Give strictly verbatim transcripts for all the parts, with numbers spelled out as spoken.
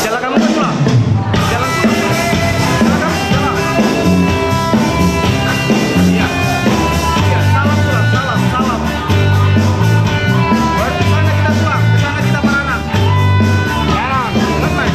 Jalan kamu kan pulang. Jalan pulang. Jalan kamu, jalan. Iya. Iya, salam pulang, salam, salam. Baru ke sana kita pulang, ke sana kita beranak. Jalan, jalan, Mas.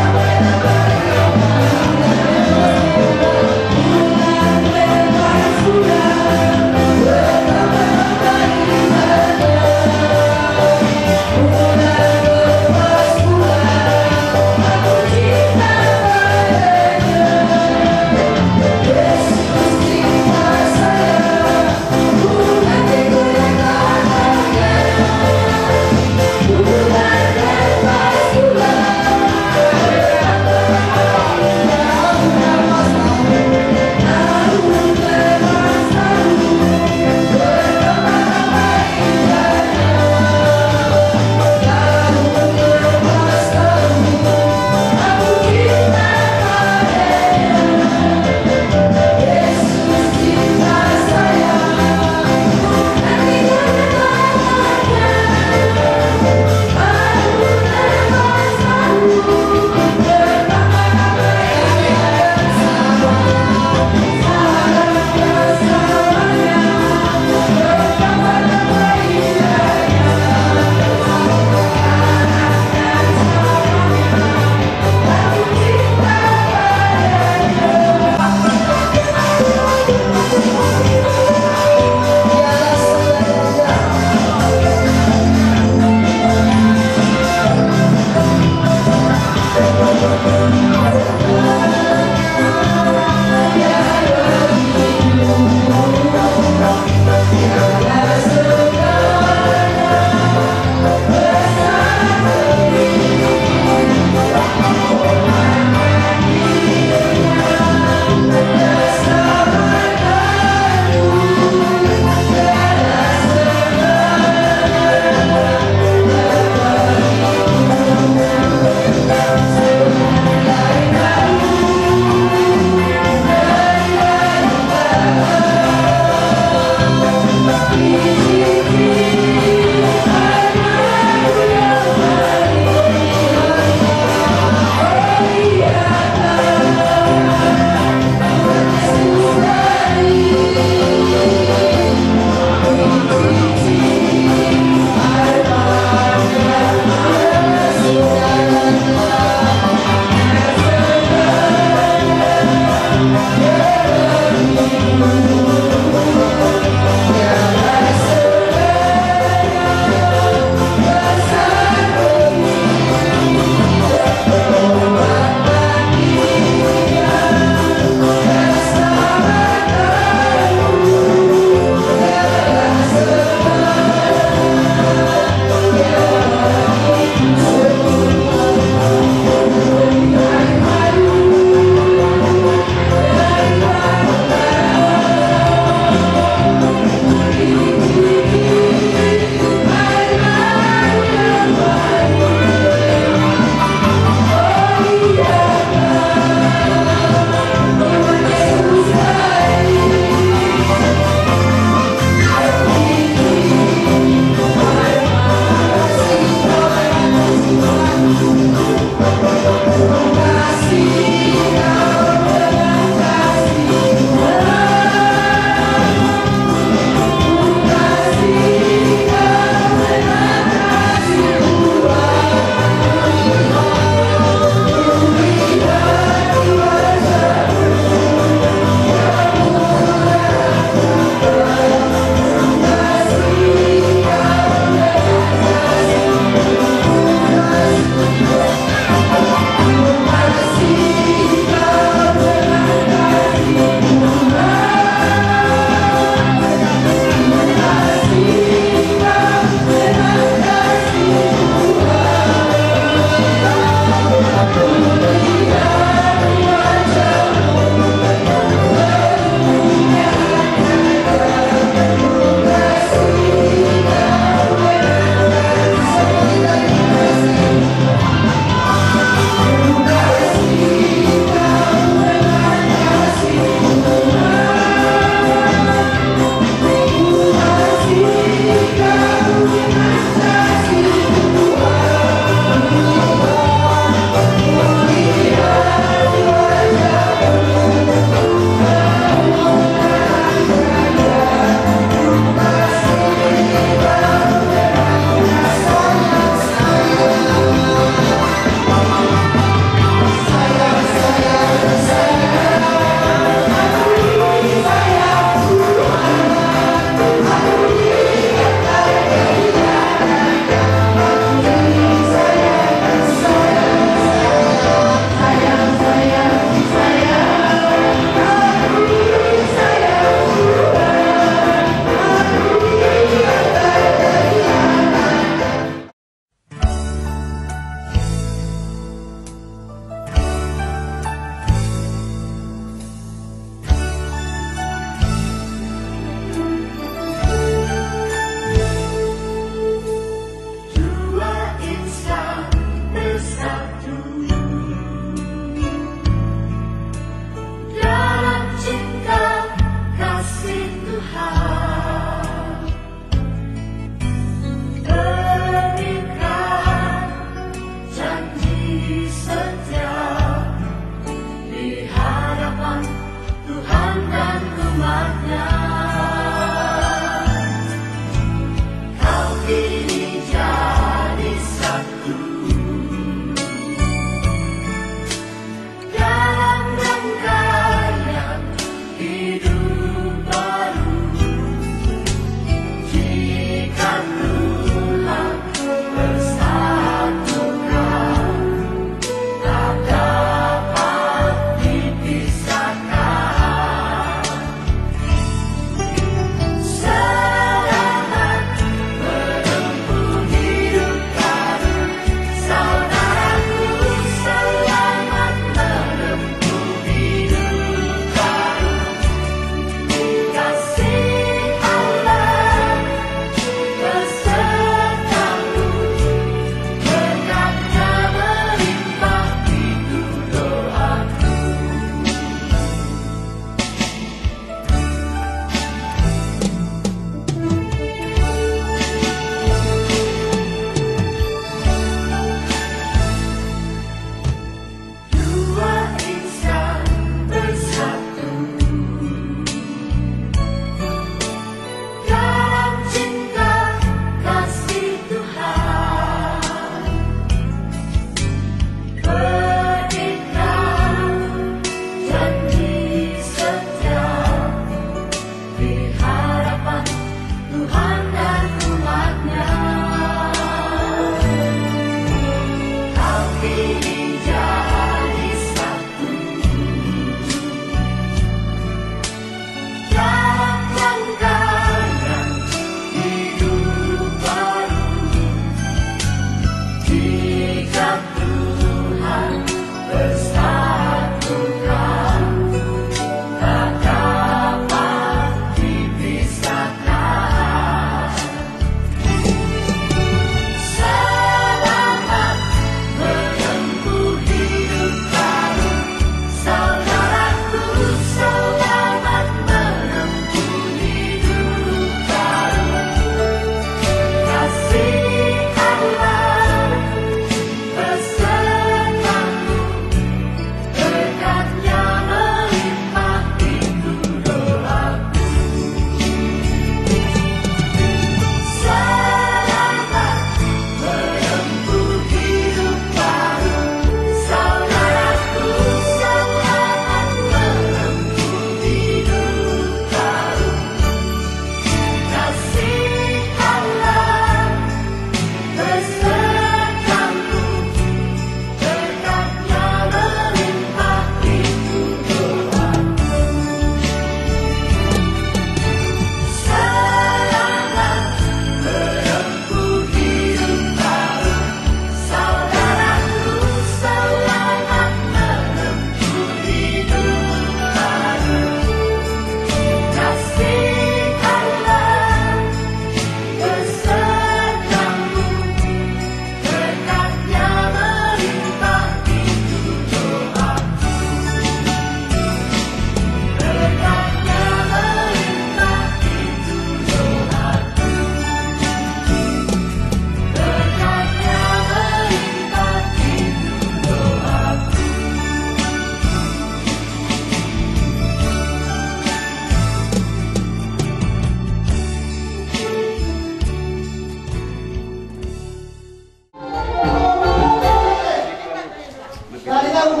Langsung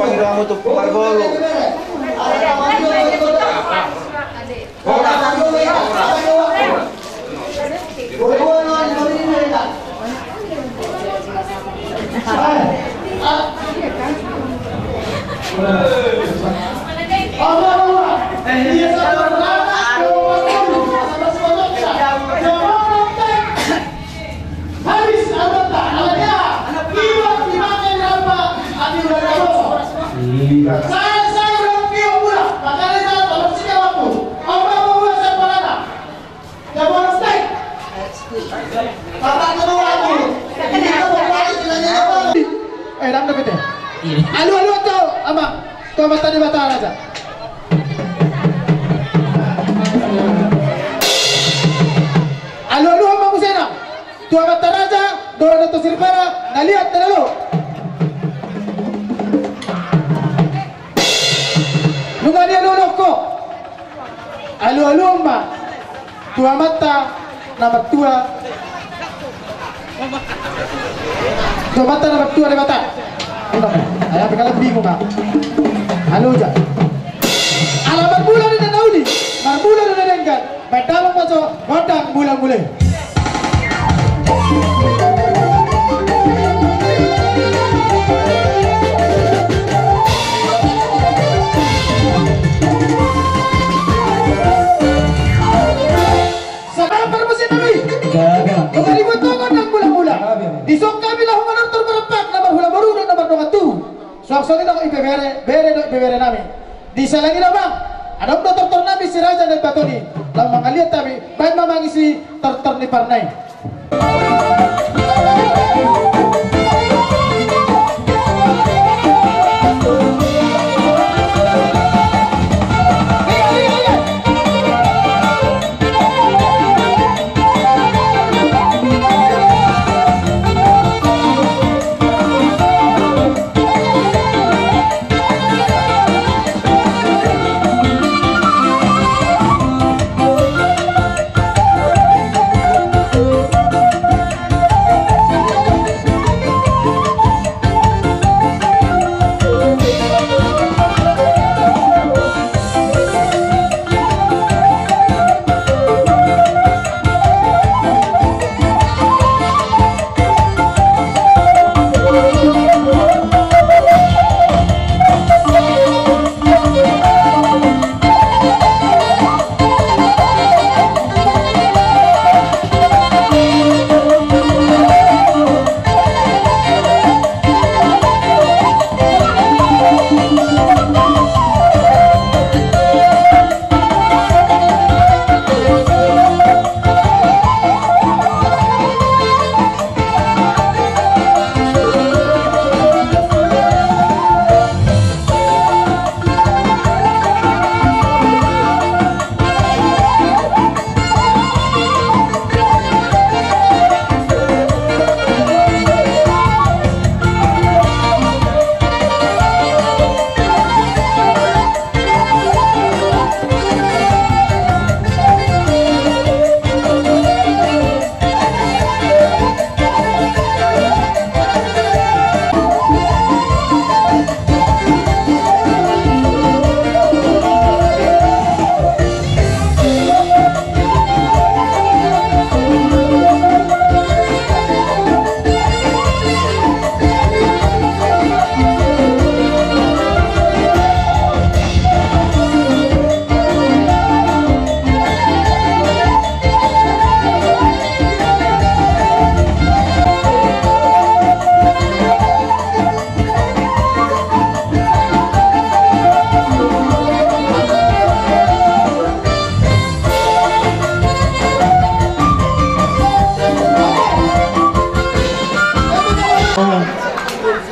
pangido hamu tu parboru. Eh, dam dapet ya? Alu-alu tu, ama. Tu amanta Debata raja. Alu-alu ama musena. Tu amanta raja, dora na tu sirpara, na liat na lolo. Nunga dia lolo ko. Alu-alu ma tu amanta na martua. Tu amanta na martua Debata. Ayo pe kalam bingung ma. Alu ja. Ala marmula do na uli, marmula do na denggan. Baen damang ma jo gondang mula-mula. Selamat parmusikan nami. Gabe. Nunga dibuat gondang mula-mula. Gabe. Dison hami laho manortor marempat na marhula boru dohot na mardongan tubu. Suang songon i dohot ibebere, bere dohot ibebere nami. Di siala ni i do amang, adong do tortor nami si Raja Naibaton i. Laho mangaliat hami, baen ma mangisi tortor ni parna i.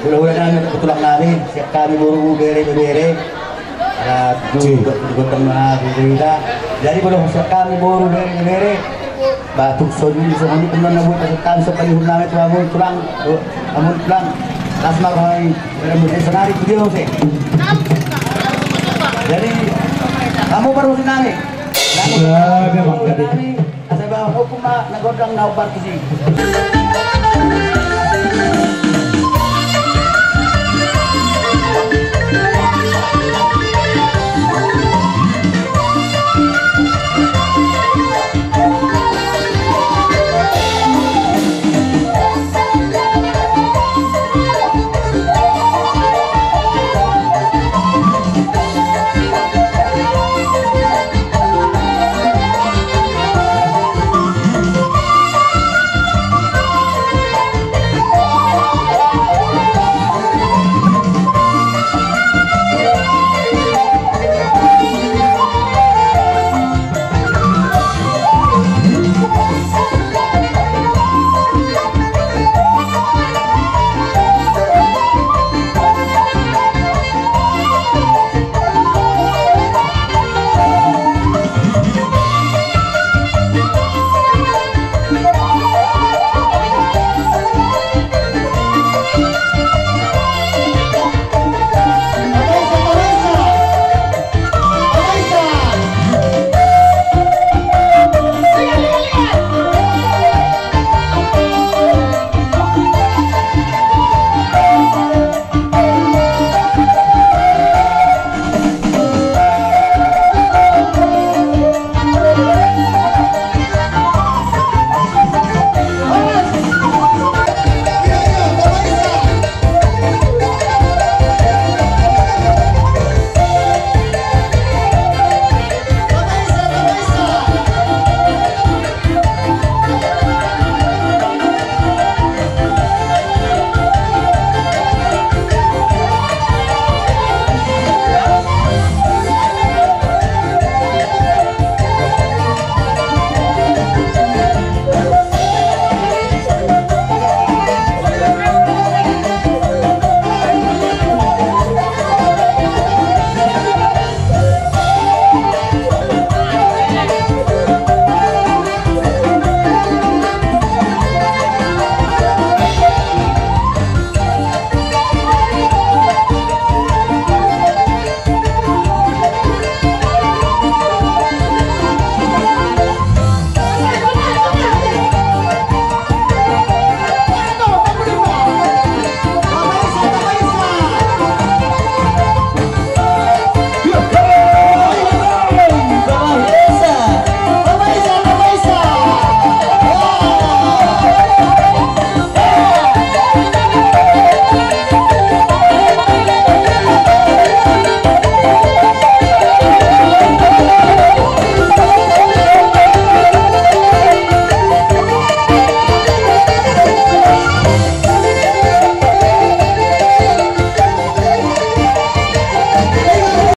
Hulahula nami, tulang nami, sian hami boru, bere, bebere. Ala tu gondang na tu hita. Jadi molo sian hami boru, bere, bebere. Ba tung songon i, songon i pe na buat sian hami, songon i hami tu hamu tulang, hamu tulang. Las ma roha ni, bere, bebere, sonari tu dia muse. Jadi hamu parmusik nami. Asa ba hukum Na gondang na hombar tusi.